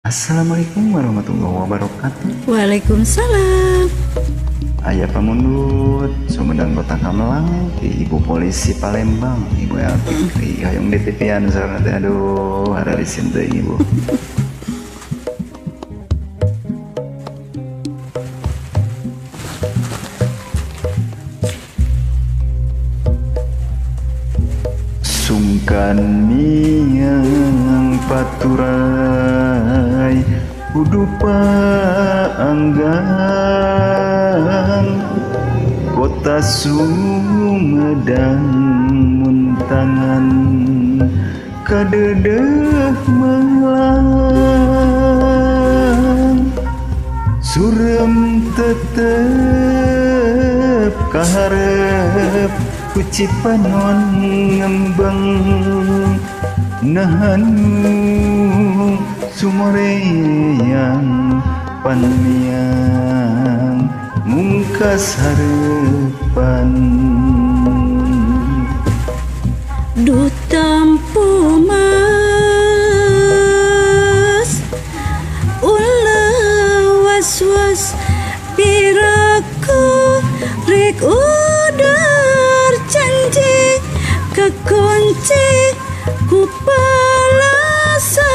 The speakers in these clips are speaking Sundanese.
Assalamualaikum warahmatullahi wabarakatuh. Waalaikumsalam. Aya pamundut Sumedang Kota Kamelang di Ibu Polisi Palembang, Ibu Elfikri hayang di TV-an sareng teh, aduh hararisin teh Ibu. Sungkan miang paturai kudu paanggang kota Sumedang muntangan kadedeh melang surem tetep kaharep kuci panon ngembang nahanu sumoreang panmiang mungkas harapan. Duh tampu mas ulah was-was piraku rek udar janji kekunci ku palasari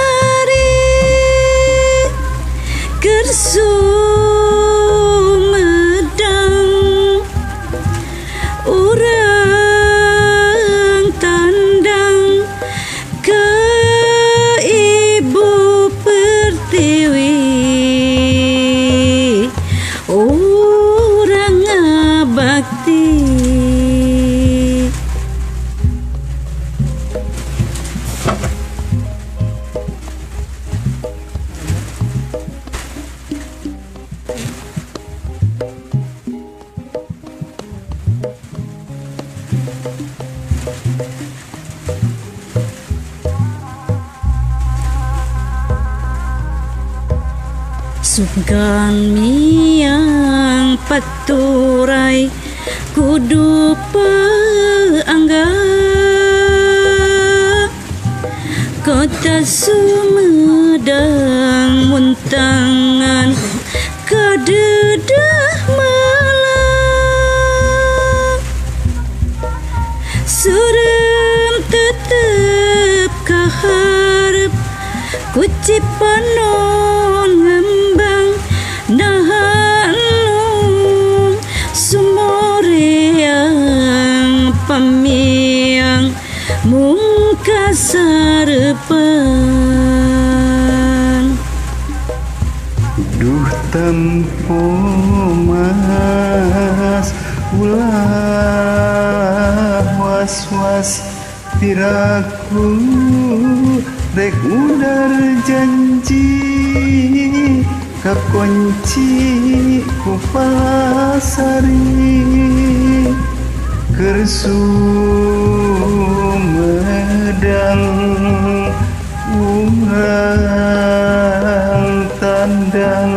keur Sumedang urang tandang ke Ibu Pertiwi urang ngabakti. Sungkan miang paturai kudu paangga kota Sumedang muntangan kadedah malam surem tetep kaharep kuci panon ngembang nahan sumoreang pamiang mungkas harapan. Duh tempo mas ulah was-was piraku rek udar janji kakunci ku palasari keur Sumedang urang tandang